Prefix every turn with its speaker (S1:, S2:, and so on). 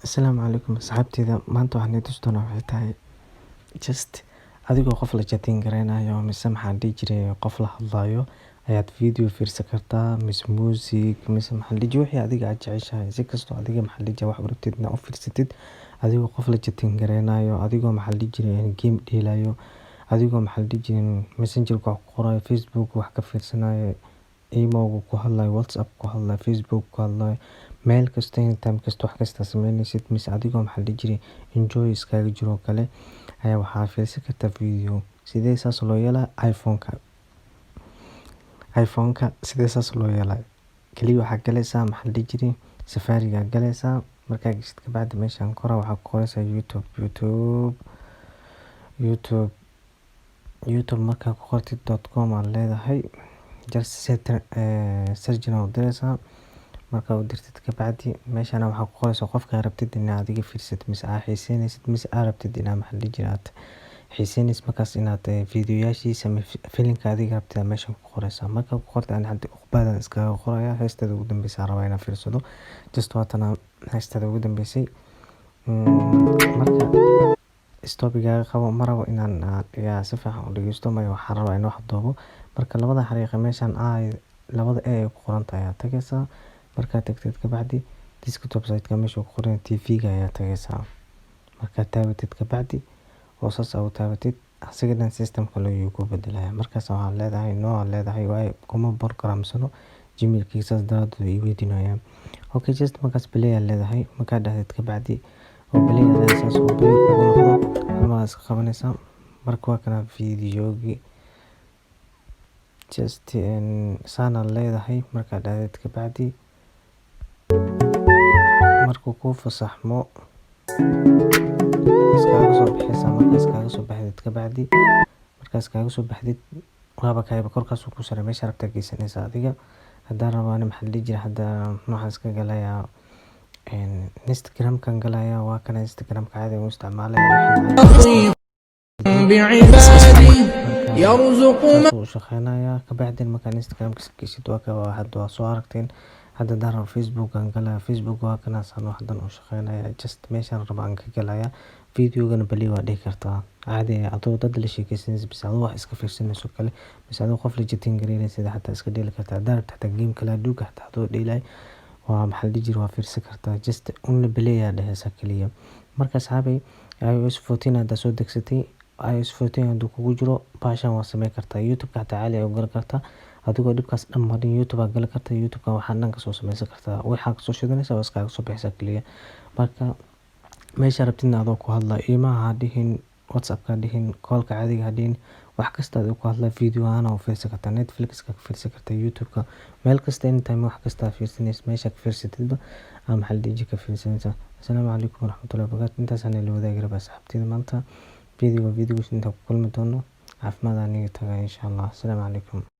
S1: Asalaamu calaykum asxaabteyda. Maanta waxaan idin tusi doonaa waxay tahay just adigoo qof la chatting gareynayo mise, maxaa la dhihi jiray, qof la hadlayo ayaad video fiirsan kartaa mise music mise, maxaa la dhihi jiray, wixii adiga aad jeceshahay. Si kastoo adiga, maxaa la dhihi jiray, wax u rabtid inaad u fiirsatid adigoo qof la chatting gareynayo, adigoo, maxaa la dhihi jiray, game dheelayo, adigoo, maxaa la dhihi jiray, Messenger wax ku qorayo, Facebook wax ka fiirsanayo, Imo ku hadlayo, WhatsApp ku hadlayo, Facebook ku hadlayo, meel kasta, anytime kasta, wax kasta sameynaysid, mise adigoo, maxaa la dhihi jiray, enjoy iskaga jiro oo kale ayaa waxaa fiirsan kartaa video. Sidee saas loo yeelaa iPhone-ka? iPhone-ka sidee saas loo yeelaa? Kaliya waxaa galaysaa, maxaa la dhihi jiray, Safari-ga galaysaa. Markaa gashid kabacdi, meeshan kora waxaa ku qoraysaa YouTube, YouTube, YouTube, YouTube. Markaa ku qortid, .com aad leedahay. Just searching u diraysaa. Markaa u dirtid kabacdi, meeshana waxaa ku qoraysaa qofka rabtid inaad adiga fiirsatid mise aad xiiseynaysid mise aad rabtid inaad, maxaa la dhihi jiray, aad xiiseynaysid markaas inaad videoyaashiisa ama filimka adiga rabtid aad meeshan ku qoraysaa. Markaa ku qortid, ani hadda Uqbaadan iskaga qoraya. Heesteeda ugu dambeysa rabaa inaan fiirsado. Just waatana heesteeda ugu dambeysay. Marka stop igaaga qabo, ma rabo inaan si fiican u dhageysto, maya, waxaan rabaa in wax duubo. Marka labada xariiqa meeshan a labada e ay ku qoran tahay ayaa tagaysaa. Markaad tagtid kabacdi, desktop site-ka meesha ku qoran TV-ga ayaa tagaysaa. Markaad taabatid kabacdi oo saas aad u taabatid, asiga dhan system-ka ayuu ku bedelaya. Markaas waxaad leedahay no aad leedahay, waayo kuma programsano Gmail-kayga, saas daraadeed ii weydiinaya. Okay, just markaas play aad leedahay. Markaad dhahdid kabacdi oo play aad leedahay, saas oo play kugu noqdo, hal mar aad iska qabanaysaa. Marka waa kana videogi. Just saan aad leedahay. Markaad dhahdid kabacdi, markuu kuu fasaxmo, iskaga soo bixeysaa. Marka iskaga soo baxdid kabacdi, markaa iskaga soo baxdid, waaba kayba korkaas ku sare meesha rabtaa geysanaysaa adiga. Haddaan rabaan, maxaa la dhihi jiray, hadda waxaan iska galayaa Instagram-kan galayaa. Waa kana Instagram-ka, caadi u isticmaalaya.
S2: بعباده يرزق من
S1: Saas uu shaqeynayaa. Kabacdin markaan Instagram-ka geshid, waa ka hadda waa soo aragteen. Hadda haddaan rabo, Facebook aan galaya. Facebook waa kana, saan waxdan u shaqeynaya. Just meeshaan rabo aan ka galaya. Videogana play waa dhihi kartaa caadi, adoo dad la sheekeysanaysa mise adoo wax iska fiirsanayso kale mise adoo qof la chatting gareynaysa xataa iska dheeli kartaa. Haddaan rabto, xataa game kale adduunka xataa adoo dheelay waa, maxaa la dhihi jiray, waa fiirsan kartaa. Just only play aa dhehaysaa kaliya. Marka asxaabay, iOS 14 haddaa soo degsatay, iOS 14 hadduu kugu jiro, bahashan waa sameyn kartaa. YouTube-ka xataa caadi ayaa u gali kartaa adigoo dhibkaas dhan marin. YouTube aa gali kartaa, YouTube-ka waxaa dhan kasoo sameysan kartaa. Waxaa kasoo shidanaysa, waa iskaga soo bixaysaa kaliya. Marka meesha rabtidna adoo ku hadla, imaha ha dhihin, WhatsApp-ka ha dhihin, call-ka caadiga ha dhihin, wax kasta adoo ku hadla video ahaan u fiirsan kartaa. Netflix-ka ka fiirsan kartaa, YouTube-ka, meel kasta, anytime, wax kasta aa fiirsanaysa, meesha ka fiirsatidba ama, maxaa la dhihi jiray, ka fiirsanaysaa. Asalaamu calaykum waraxmatullahi wabarakaatu. Intaasaan ila wadaagi rabaa asxaabteyda maanta. Video intaan ku kulmi doono, caafimaad aniga taga, insha Allah. Asalaamu calaykum.